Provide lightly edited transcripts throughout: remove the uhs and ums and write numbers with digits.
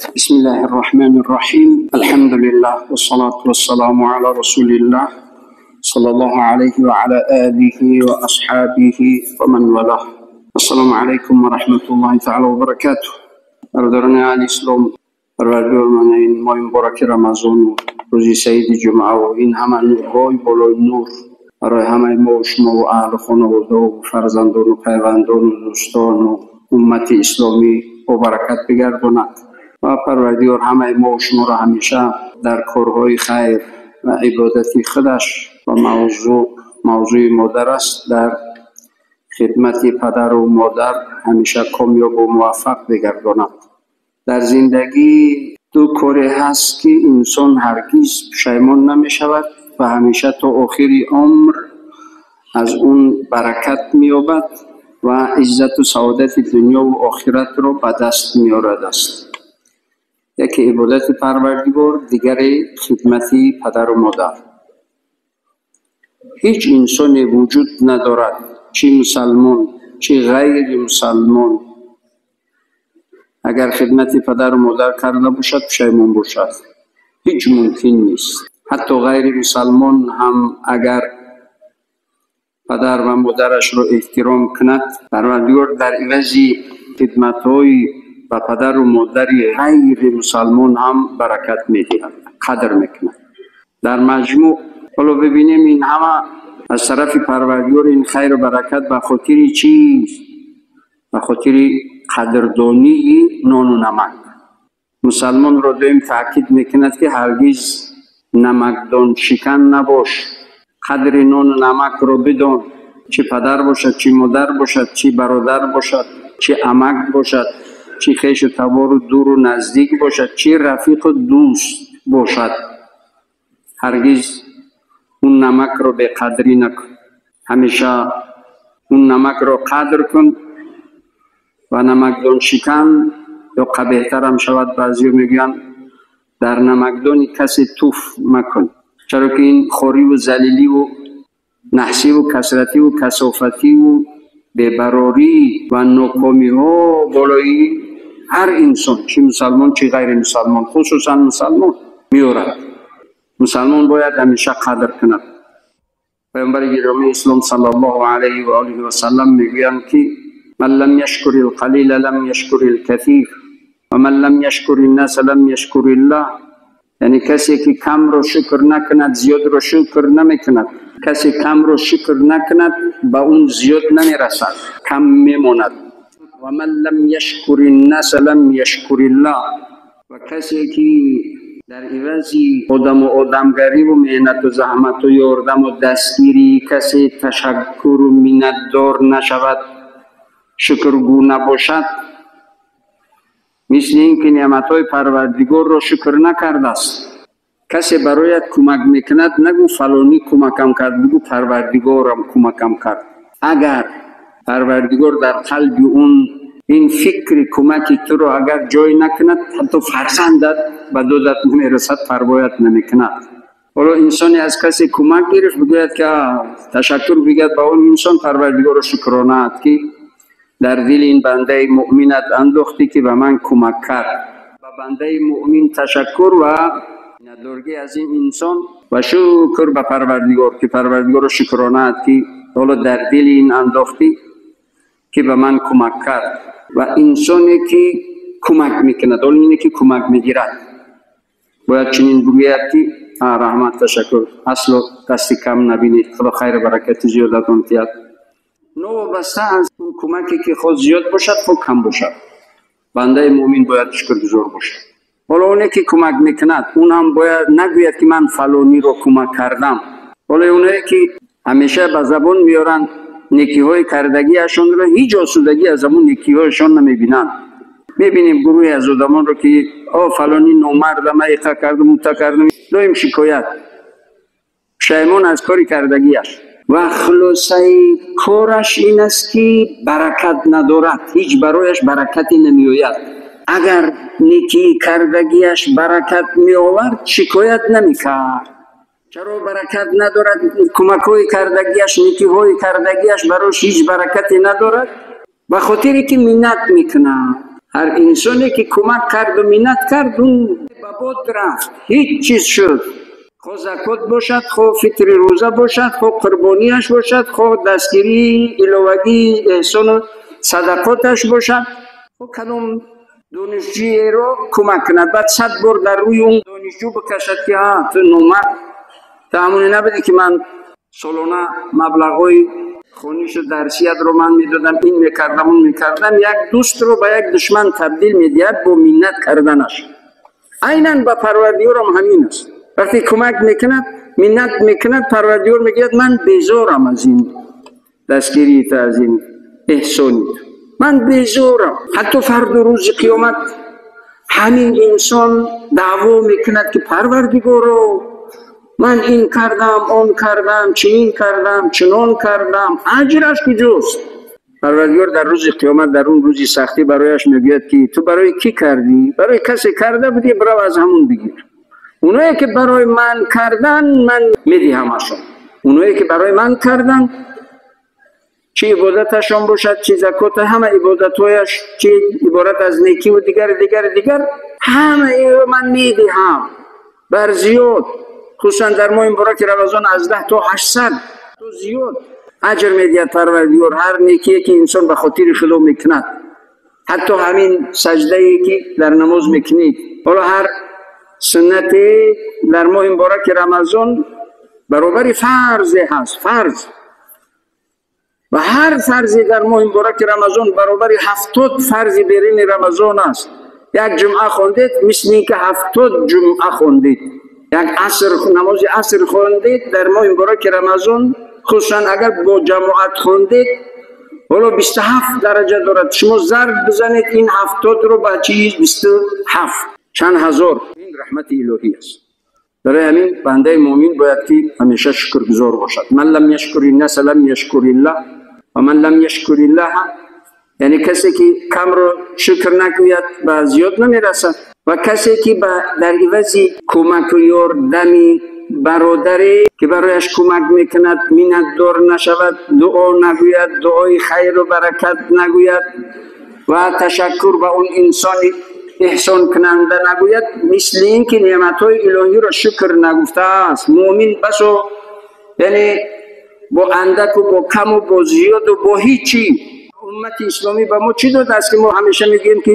بسم الله الرحمن الرحيم. الحمد لله والصلاة والسلام على رسول الله صلى الله عليه وعلى آله وأصحابه ومن والاه. السلام عليكم ورحمة الله تعالى وبركاته. برادران اهل اسلام، پروردگار من این ماه مبارک رمضان و روزی سعید جمعه و این همه نورهای بالای نور برای همه ما و شما و اهل خانواده و فرزندان و پیوندان و دوستان و امت اسلامی با برکت بگرداند و پروردگار همه ما و شما را همیشه در کارهای خیر و عبادت خودش و موضوع مادر است، در خدمت پدر و مادر همیشه کامیاب و موفق بگرداند. در زندگی دو کاری هست که انسان هرگز پشیمان نمی شود و همیشه تا آخر عمر از اون برکت می‌یابد و عزت و سعادت دنیا و آخرت را به دست می‌آورد است. یکی عبادت پروردگار، دیگری خدمت پدر و مادر. هیچ انسانی وجود ندارد، چی مسلمان چی غیر مسلمان، اگر خدمت پدر و مادر کرده باشد پشیمان باشد. هیچ ممکن نیست. حتی غیر مسلمان هم اگر پدر و مادرش را احترام کند، پروردگار در عوض خدمت‌های به پدر و مادر غیر مسلمان هم برکت می‌دهد، قدر می‌کند. در مجموع حالا ببینیم این همه از طرف پروردگار این خیر و برکت به خاطر چیست؟ به خاطر قدردانی نان و نمک. مسلمان را دائم تاکید میکند که هرگز نمکدان شکن نباش، قدر نان و نمک را بدان، چه پدر باشد، چه مادر باشد، چه برادر باشد، چه عمک باشد، چه خویش و تبار و دور و نزدیک باشد، چه رفیق و دوست باشد. هرگز اون نمک رو به قدری نکن، همیشه اون نمک رو قدر کن. و نمکدان شکن یا قبیح‌تر هم شود، بعضی میگن در نمکدان کسی توف مکن، چرا که این خوری و ذلیلی و نحسی و کثرتی و کثافتی و بی‌براری و ناکامی ها بالای هر انسان، چه مسلمان چه غیر مسلمان، خصوصا مسلمان میورد. مسلمان باید همیشه قدر کند. پیامبر گرامی اسلام صلی الله علیه و آله و سلم میگویند که من لم یشکر القلیل لم یشکر الکثیر و من لم یشکر الناس لم یشکر الله. یعنی کسی که کم رو شکر نکند زیاد رو شکر نمیکند، کسی کم رو شکر نکند به اون زیاد نمیرسد، کم میماند. و من لم یشکر الناس لم یشکر الله. و کسی که در عوض آدم و آدمگری و مهنت و زحمت و یاردم و دستگیری کسی تشکر و منتدار نشود، شکرگو نباشد، مثل این که نعمت‌های پروردگار را شکر نکرده است. کسی برایت کمک میکند نگو فلانی کمکم کرد، بگو پروردگارم کمکم کرد. اگر پروردگار در قلب اون این فکر کمک تو رو اگر جای نکند، حتی فرزندت به دادت نمیرسد، پروایت نمیکند. حالا انسانی از کسی کمک گرفت، بگوید که تشکر بگید به اون انسان، پروردگار رو شکرانه است که در دل این بنده مؤمنت انداختی که به من کمک کرد. به بنده مؤمن تشکر و ندارگی از این انسان و شکر به پروردگار که پروردگار رو شکرانه است که حالا در دل این انداختی که به من کمک کرد. و انسانی که کمک میکند، حالا اینه که کمک میگیرد، باید چنین بگوید که رحمت تشکر، اصلا دست کم نبینید، خدا خیر و برکت زیادتان دهد. نوابسته از اون کمکی که خود زیاد باشد خود کم باشد، بنده مؤمن باید شکرگزار باشد. حالا اونی که کمک میکند اون هم باید نگوید که من فلانی رو کمک کردم. حالا اونایی که همیشه به زبان میارن نیکی‌های کردگیشان رو، هیچ آسودگی از اون نیکی‌هایشان نمیبینن. میبینیم گروهی از آدمان رو که فلانی نامردم، من ایقا کردم، اوتا کردم، دایم شکایت، پشیمان از کاری کردگیش. و خلاصه کارش این است که برکت ندارد، هیچ برایش برکتی نمیآید. اگر نیکی کردگیش برکت می آورد شکایت نمیکرد. چرا برکت ندارد؟ کمک‌های کردگیش، نیکی‌های کردگیش براش هیچ برکتی ندارد، به خاطری که منت میکنه. Ҳар инсоне ки кӯмак карду миннат кард, он ба бод рафт, ҳеҷ чиз шуд. Хоҳ закот бошад, хоҳ фитри рӯза бошад, хоҳ қурбонияш бошад, хоҳ дастгирии иловагии эҳсону садақоташ бошад, хоҳ кадом донишҷӯеро кӯмак кунад, баъд 100 бор дар рӯи он донишҷӯ бикашад ки ҳа, ту номард, ту ҳамоне набудӣ ки ман солона маблағҳои хонишу дарсиятро ман медодам, ин мекардам, он мекардам. Як дӯстро ба як душман табдил медиҳад бо миннат карданаш. Айнан ба Парвардигорам ҳамин аст. Вақте кӯмак мекунад, миннат мекунад, Парвардигор мегӯяд: ман безорам аз ин дастгирии ту, аз ин эҳсони ту, ман безорам. Ҳатто фарду рӯзи қиёмат ҳамин инсон даъво мекунад ки Парвардигоро, ман ин кардам, он кардам, чунин кардам, чунон кардам, аҷраш куҷост? Парвардигор дар рӯзи қиёмат, дар он рӯзи сахтӣ барояш мегӯяд ки ту барои кӣ кардӣ? Барои касе карда будӣ, бирав аз ҳамун бигир. Оное ки барои ман кардан, ман медиҳамашон. Оное ки барои ман кардан, чӣ ибодаташон бошад, чӣ закот, ҳама ибодатҳояш, чӣ иборат аз некӣ ва дигар дигар дигар, ҳама инро ман медиҳам бар зиёд. Хусусан дар моҳи мубораки Рамазон аз 10 то 800 то зиёд аҷр медиҳад Парвардигор ҳар некие ки инсон ба хотири Худо мекунад. Ҳатто ҳамин саҷдае ки дар намоз мекунед, ҳоло ҳар суннате дар моҳи мубораки Рамазон баробари фарзе ҳаст, фарз. Ва ҳар фарзе дар моҳи мубораки Рамазон баробари 70 фарзи берини Рамазон аст. Як ҷумъа хондед, мисли ин ки 70 ҷумъа хондед. Як аср, намози аср хондед дар моҳи мубораки Рамазон, хусусан агар бо ҷамоат хондед, ҳоло 27 дараҷа дорад. Шумо зарб бизанед ин 70-ро ба чиз 27, чанд ҳазор. Ин раҳмати илоҳӣ аст. Барои ҳамин бандаи муъмин бояд ки ҳамеша шукргузор бошад. Ман лам яшкури наса лам яшкуриллаҳ ва ман лам яшкуриллаҳ, яъне касе ки камро шукр накӯяд ба зиёд намерасад, ва касе ки дар ивази кӯмаку ёрдами бародаре ки барояш кӯмак мекунад миннатдор нашавад, дуо нагӯяд, дуои хайру баракат нагӯяд ва ташаккур ба он инсони эҳсонкунанда нагӯяд, мисли ин ки неъматҳои илоҳиро шукр нагуфтааст. Муъмин басо, яъне бо андаку бо каму бо зиёду бо ҳичи. Уммати исломӣ ба мо чӣ додааст ки мо ҳамеша мегӯем ки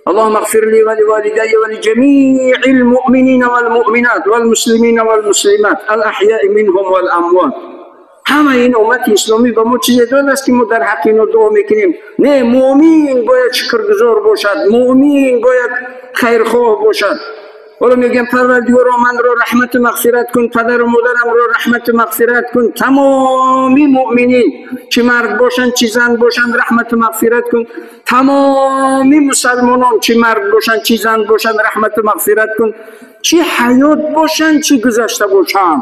اللهم اغفر لي ولوالدي ولجميع المؤمنين والمؤمنات والمسلمين والمسلمات الأحياء منهم والأموات. ҳама ин уммати исломӣ ба мо чизе додааст ки мо дар ҳаққи ино дуо мекунем? Не, муъмин бояд шукргузор бошад, муъмин бояд хайрхоҳ бошад. Ҳоло мегӯям: Парвардигоро, манро раҳмату мағфират кун, падару модарамро раҳмату мағфират кун, тамоми муъминин, чӣ мард бошанд, чӣ зан бошанд, раҳмату мағфират кун, тамоми мусалмонон, чӣ мард бошанд, чӣ зан бошанд, раҳмату мағфират кун, чӣ ҳаёт бошанд, чӣ гузашта бошанд.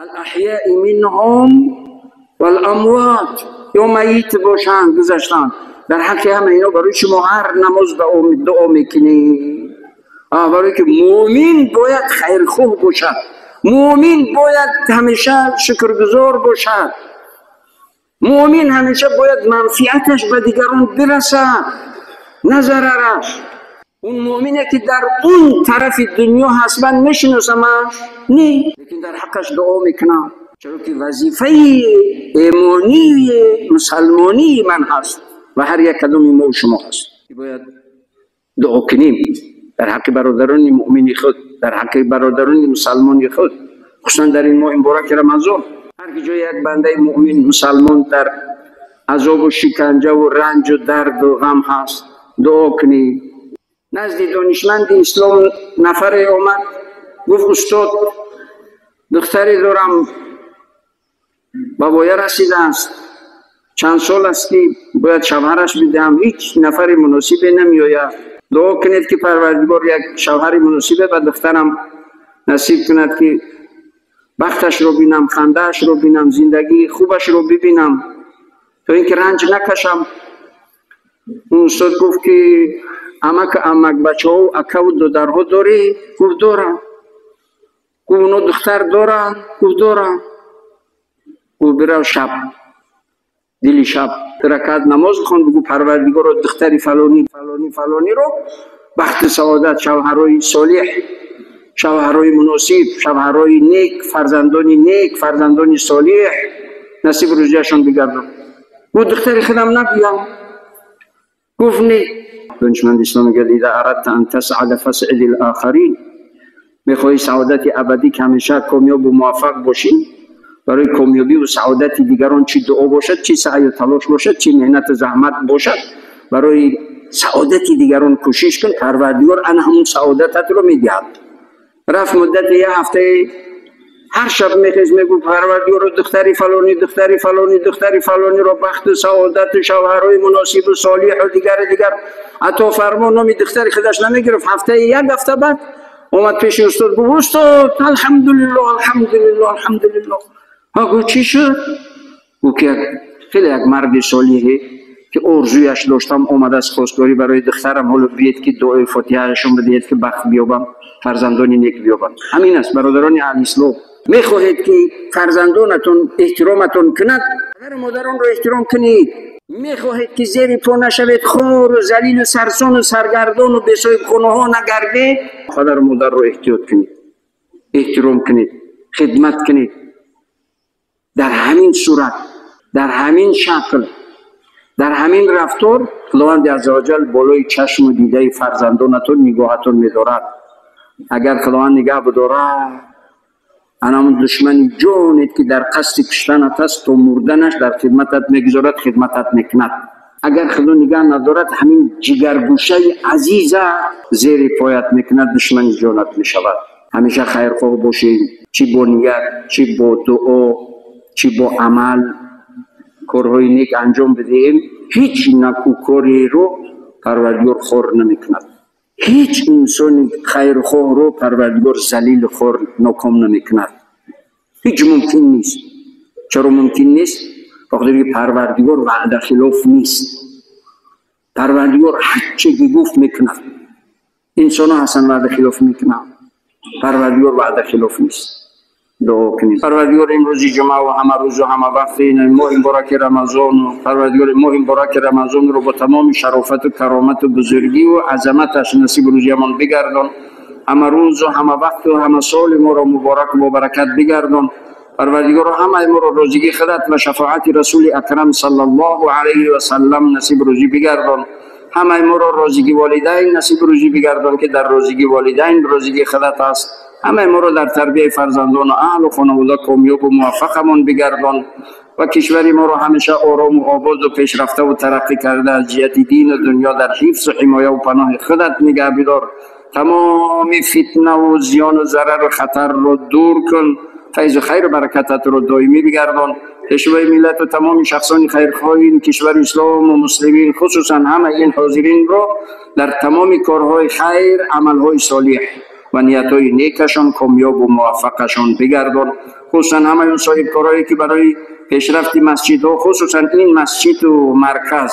Алаҳяи минҳум валамвот, ё майит бошанд, гузаштанд. Дар ҳаққи ҳама ино барои шумо ҳар намоз дуо мекунед. Барои ки муъмин бояд хайрхоҳ бошад, муъмин бояд ҳамеша шукргузор бошад, муъмин ҳамеша бояд манфиаташ ба дигарон бирасад, на зарараш. Он муъмине ки дар он тарафи дунё ҳаст, ман мешиносамаш? Не, лекин дар ҳаққаш дуо мекунам, чаро ки вазифаи эмонии мусалмонии ман ҳаст ва ҳар як кадоми мо шумо ҳаст ки бояд дуо кунем дар ҳаққи бародарони муъмини худ, дар ҳаққи бародарони мусалмони худ, хусусан дар ин моҳи мубораки Рамазон. Ҳар ки ҷое як бандаи муъмин мусалмон дар азобу шиканҷаву ранҷу дарду ғам ҳаст, дуо кунед. Назди донишманди ислом нафаре омад, гуфт: устод, духтаре дорам, ба воя расидааст, чанд сол аст ки бояд шавҳараш бидиҳам, ҳеҷ нафари муносибе намеояд. Дуо кунед ки Парвардигор як шавҳари муносибе ба духтарам насиб кунад ки бахташро бинам, хандаашро бинам, зиндагии хубашро бибинам, то ин ки ранҷ накашам. Он устод гуфт ки амак, амак бачаҳо, акаву додарҳо дорӣ? Гуфт: дорам. Гуфт: оно духтар доранд? Гуфт: дорам. Гуфт: бирав, шаб Дили шаб ракат намоз бихон, бигӯ Парвардигоро, духтари фалонӣ фалонӣ фалониро бахти саодат, шавҳарои солеҳ, шавҳарои муносиб, шавҳарои нек, фарзандони нек, фарзандони солеҳ насиб рӯзияшон бигардон. Гуфт духтари худам нагӯям. Гуфт не. Донишманди ислом мегӯяд: إذا أردت أن تسعد فاسعد الآخرين. Мехоҳӣ саодати абадӣ, ки ҳамеша комёбу муваффақ бошӣ, барои комёбиву саодати дигарон чӣ дуо бошад, чӣ саъю талош бошад, чӣ меҳнату заҳмат бошад, барои саодати дигарон кӯшиш кун, Парвардигор ана ҳамун саодататро медиҳад. Рафт, муддати як ҳафтаи ҳар шаб мехез, мегӯфт: Парвардигоро, духтари фалонӣ, духтари фалонӣ, духтари фалониро бахту саодату шавҳарҳои муносибу солиҳу дигару дигар ато фармо. Номи духтари худаш намегирифт. Ҳафтаи як ҳафта баъд омад пеши устод, гуфт: устод, алҳамдулиллоҳ, алҳамдулиллоҳ, алҳамдулиллоҳ. Ҳа, гуфт, чӣ шуд? Гуфт ки хеле як марди солиҳе ки орзуяш доштам омадааст хостгорӣ барои духтарам. Ҳоло биед ки дуои фотиҳаашон бидиҳед, ки бахт биёбам, фарзандони нек биёбам. Ҳамин аст, бародарони аҳли ислом. Мехоҳед ки фарзандонатон эҳтироматон кунад, падару модаронро эҳтиром кунед. Мехоҳед ки зери по нашавед, хору залилу сарсону саргардону бесоҳибхонаҳо нагардед, падару модарро эҳтиёт кунед, эҳтиром кунед, хидмат кунед. Дар ҳамин сурат, дар ҳамин шакл, дар ҳамин рафтор Худованди аззаваҷал болои чашму дидаи фарзандонатон нигоҳатон медорад. Агар Худованд нигаҳ бидорад, анамун душмани ҷонет ки дар қасди куштанат аст, то мурданаш дар хидматат мегузорад, хидматат мекунад. Агар Худо нигаҳ надорад, ҳамин ҷигаргӯшаи азиза зери поят мекунад, душмани ҷонат мешавад. Ҳамеша хайрхоҳ бошем, чӣ бо ният, чӣ бо дуо, чӣ бо амал корҳои нек анҷом бидиҳем. Ҳеҷ накӯкореро Парвардигор хор намекунад. Ҳеҷ инсони хайрхоҳро Парвардигор залилу хор, ноком намекунад. Ҳеҷ мумкин нест. Чаро мумкин нест? Ба хотире ки Парвардигор ваъдахилоф нест. Парвардигор ҳарче ки гуфт, мекунад. Инсонҳо ҳастанд, ваъдахилоф мекунанд, Парвардигор ваъдахилоф нест. Дуо кунед. Парвардигор, имрӯзи ҷумъа ва ҳама рӯзу ҳама вақти моҳи мубораки Рамазон, Парвардигор, моҳи мубораки Рамазонро бо тамоми шарофату каромату бузургиву азаматаш насиб рӯзиямон бигардон. Ҳама рӯзу ҳама вақту ҳама соли моро мубораку бобаракат бигардон. Парвардигоро, ҳамаи моро розигии худат ва шафоати Расули Акрам саллаллоҳу алайҳи васаллам насиб рӯзӣ бигардон. Ҳамаи моро розигии волидайн насиб рӯзӣ бигардон, ки дар розигии волидайн розигии худат аст. Ҳамаи моро дар тарбияи фарзандону аҳлу хонавода комёбу муваффақамон бигардон ва кишвари моро ҳамеша орому ободу пешрафтаву тараққӣ карда, аз ҷиҳати дину дунё дар ҳифзу ҳимояву паноҳи худат нигаҳ бидор. Тамоми фитнаву зиёну зарару хатарро дур кун, файзу хайру баракататро доимӣ бигардон. Пешвои миллату тамоми шахсони хайрхоҳи ин кишвари ислому муслимин, хусусан ҳамаи ин ҳозиринро дар тамоми корҳои хайр, амалҳои солиҳ ва ниятҳои некашон комёбу муваффақашон бигардон. Хусусан ҳамаи он соҳибкорое ки барои пешрафти масҷидҳо, хусусан ин масҷиду марказ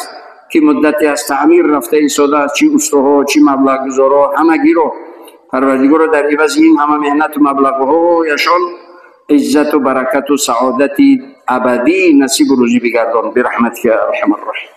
ки муддате аз таъмир рафта истодааст, чӣ устоҳо, чӣ маблағгузорҳо, ҳамагиро, Парвардигоро, дар ивази ин ҳама меҳнату маблағҳояшон иззату баракату саодати абадӣ насибу рӯзӣ бигардон. Бирахматика арҳамар роҳим.